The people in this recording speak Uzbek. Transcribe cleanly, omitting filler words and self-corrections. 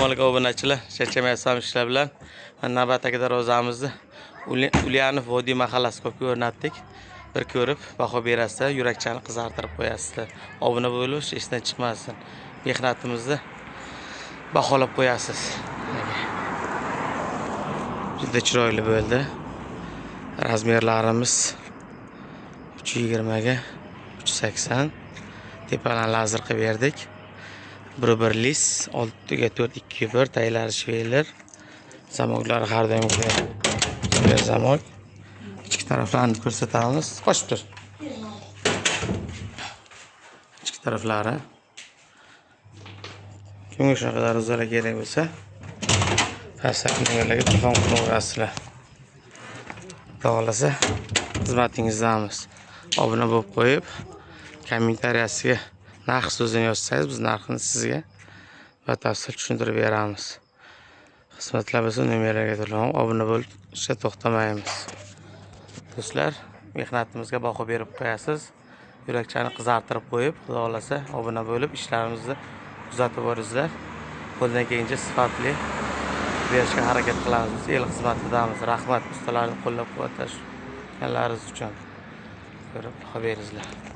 Assalomu alaykum obunachilar. Charchamayapsizmi ishlar bilan? Mana navbatdagi darvozamizni Ulyanov Vodiy mahallasi ko'pga o'rnatdik. Bir ko'rib baho berasizlar, yurakchani qizartirib qo'yasizlar. Obuna bo'lish esdan chiqmasin. Mehnatimizni baholab qo'yasiz. Juda chiroyli bo'ldi. Razmerlarimiz 3.20 ga 3.80. Tepadan lazer qilib berdik. Bir lis 6 ga 4 2 1 taylari shveler. Zamoklari har doimgi zamok. Ichki taraflarini ko'rsatamiz. Qochib tur. Ichki taraflari. Kimga shunaqa darvozalar kerak bo'lsa, pastdagi nomerlarga telefon qilaverasizlar. Xudo xohlasa xizmatingizdamiz. Obuna bo'lib qo'yib, kommentariyasiga narx so'zini yozsangiz, biz narxini sizga batafsil tushuntirib beramiz. Xizmatlar bo'lsa nomerlarga telefon, obuna bo'lib ishga to'xtamaymiz. Do'stlar, mehnatimizga baho berib qo'yasiz. Yurakchani qizartirib qo'yib, Xudo xohlasa obuna bo'lib ishlarimizni kuzatib boringizlar. Qo'ldan kelgancha sifatli berishga harakat qilamiz. Biz el xizmatidamiz. Rahmat ustalarni qo'llab-quvvatlashganlaringiz uchun. Ko'rib baho beringizlar.